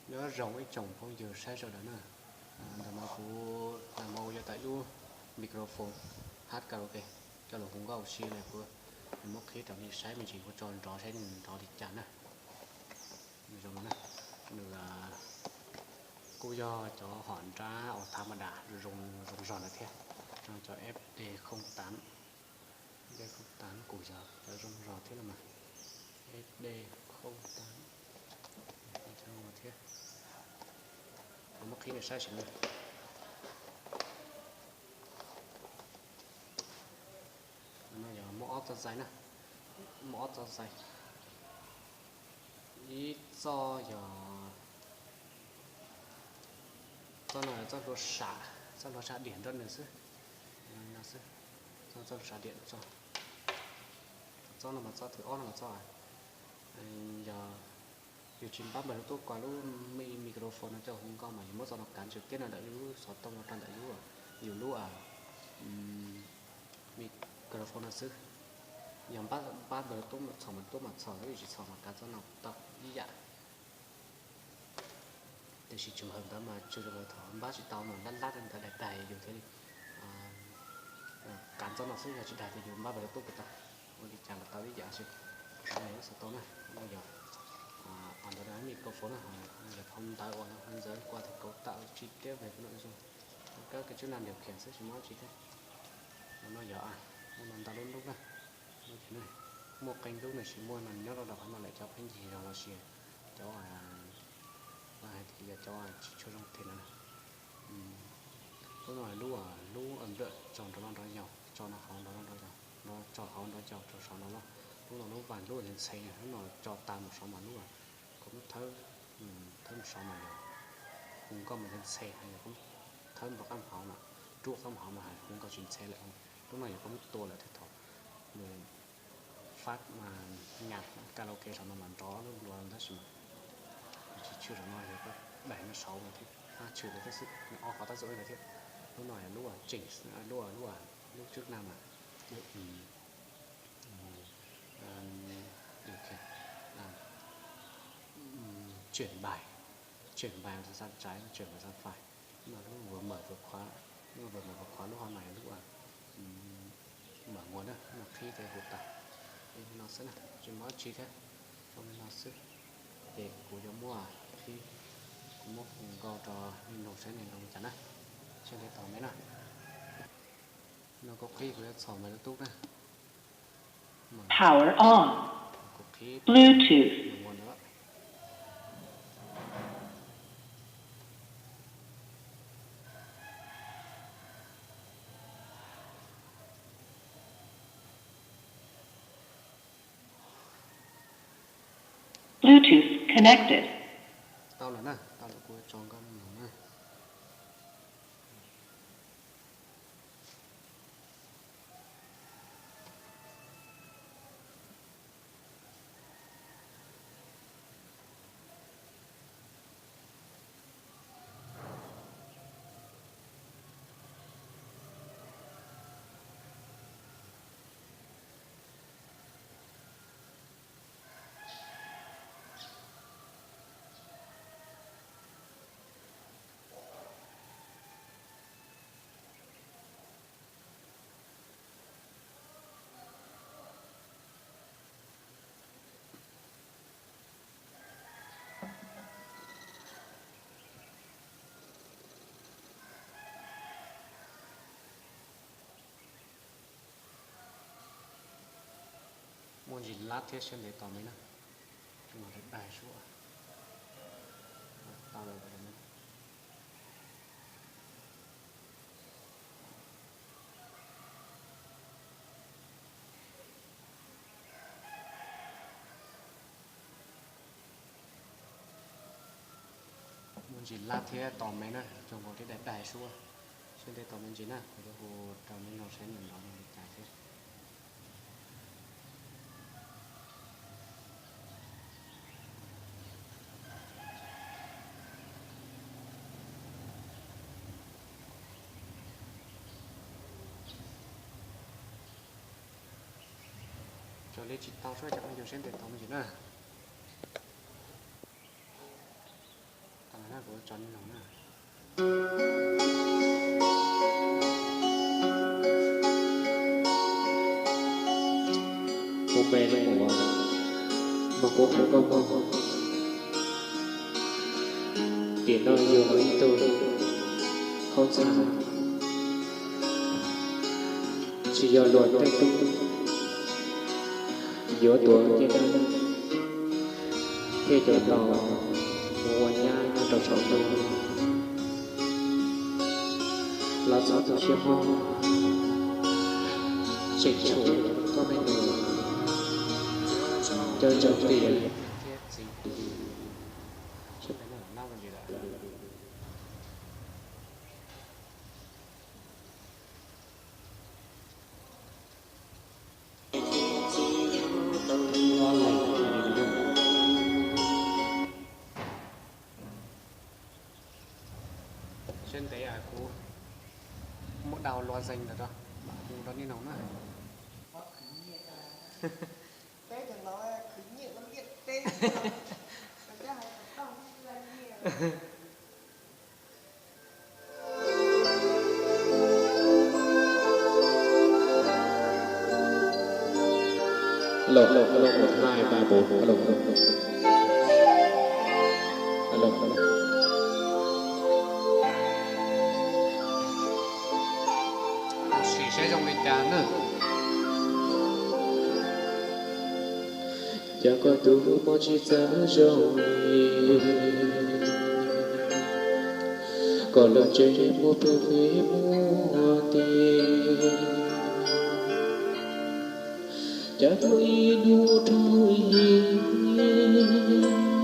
Nyob zoo ib tsoom phooj ywg saib sawv daws na. Ntawm no kuv, ntawm no kuv yuav tau ib lub microphone hab karaoke coj los hu nkauj ua si na, kuv muab qhib rau nej saib me ntsis, kuv tso nrov saib nws nrov li cas na. Zoo no na, nws kuj yog cov hom nrab uas tha ma das zoo, zoo zog ntawd thiab. Cov F D không tám, F D không tám kuj yog cov zoo zog thiab no mas. F D không tám thiab. Kuv muab qhib nej saib sim na. No yog muaj ob txoj zais na, muaj ob txoj zais. Ib txoj yog txoj no yog txoj hlua sam, txoj hlua sam diam nrog nws xwb. No xwb, txoj hlua sam diam tso. Txoj no mas txoj thib ob no mas txoj yog yus tsis npab npawg lub tub kua lub microphone no coj hu nkauj mas yus muab txoj no kav tswv tiab no ntawm yus lub xov tooj no rau ntawm yus lub microphone no xwb. Yog npab npawg lub tub txhom mas tub mas txhom, yus tsis txhom mas kav txoj no tau ib yam. Tiam sis tseem hawm ntawd mas tsuas yog thaum npab tsis tau mas lab lab ntawd daig daig yus thiaj li kav txoj no xwb, yog tsis daig ces yus npab npawg lub tub kuj tau. Ua li cas los tau ib yam xwb. Kuv xav no yog xov tooj na, no yog ntawd microphone na, yog phau ntawv uas no ntxawv kua thiab kauv tam tsis tiab ve no zoo. Kab kab tswb na điều khiển xwb tsis muaj dab tsi thiab. No yog no ntau lub ntub na. Muaj qee lub no tsis muaj no nyob rau qhov no lawm, cov pheej yig zog los sis cov hais tias yog cov tsis tshua zoo them no. Lub no lub, lub nplawm tso nrov no nrov yaus, tso no hauv nrov no nrov yaus, tso hauv nrov yaus rau saum no los. Lub no lub vas lub ntxhe ntxhe, lub no tso tas mus saud mas lub, koj muab thawb, thawb mus saud mas yog hu nkauj mas ntxhe ntxhe, yog koj thawb npog qab hauv mas, ruaj qab hauv mas hu nkauj tsis ntxhe lawm. Lub no yog koj muab tua lawm thiab thaum nws fab mas nyas karaoke saum no mas nrov lub nplua tab sis mas tsis tshwm saum no, yog koj daig no saud mas thiaj tshwm lawm thiab xwb, nws ob qhov tab xwb thiab. Lub no yog lub tseem, lub, lub, lub chức năng mà điều khiển, chuyển bài, chuyển bài sang trái, chuyển bài sang phải. Lub no lub vừa mở vừa khóa, lub vừa mở vừa khóa, lub hov no lub mở nguồn na, lub no qhib thiab hu tau. Li no xwb na, tsis muaj dab tsi thiab, zoo li no xwb. Ces kuv yuav muab qhib, kuv muab hu nkauj rau nej mloog saib nej mloog li cas na. Seb ntev tos me na. No kuv qhib kuv yuav txhom npawg lub tub na. Power on. Kuv qhib Bluetooth. Bluetooth connected. Tau lawm na, tau lawm, kuv tso nkauj no na. Muaj ntsis lab thiab, siab ntev tos me na. Tso daig daig suab. Tau lawm. Muaj ntsis lab thiab tos me na, tso nkaus thiab daig daig suab. Siab ntev tos me ntsis na, kuv yuav hu rau nej mloog saib nws nrov li cas thiab. Raws li tsis tau suab, cov phooj ywg, siab ntev tos me ntsis na. Kuv tso nej mloog na. Kuv me li muam, mas kuv qhia koj mloog. Tim no yug los ib tug khaub ntxhas, tsis yog luag tej tub yuav tuav ncej dab, thiaj cov tau mus ua nyab nyob rau saum ntuj. Los txhob tu siab mob, tseem tshuav koj me nus, cov ntxhais tias thiab txiv. Seb ntev kuv muab đào loa dành lawm rau, mus rau nej mloog na. Alo, alo, một, hai, ba, bốn, alo, alo. Alo, alo. Sim saib zoo li cas na. Cas koj tus mob tsis txawv zoo li, kom lawv tsev muaj pheej muaj tis, cas tau ib hnub dhau ib hnub.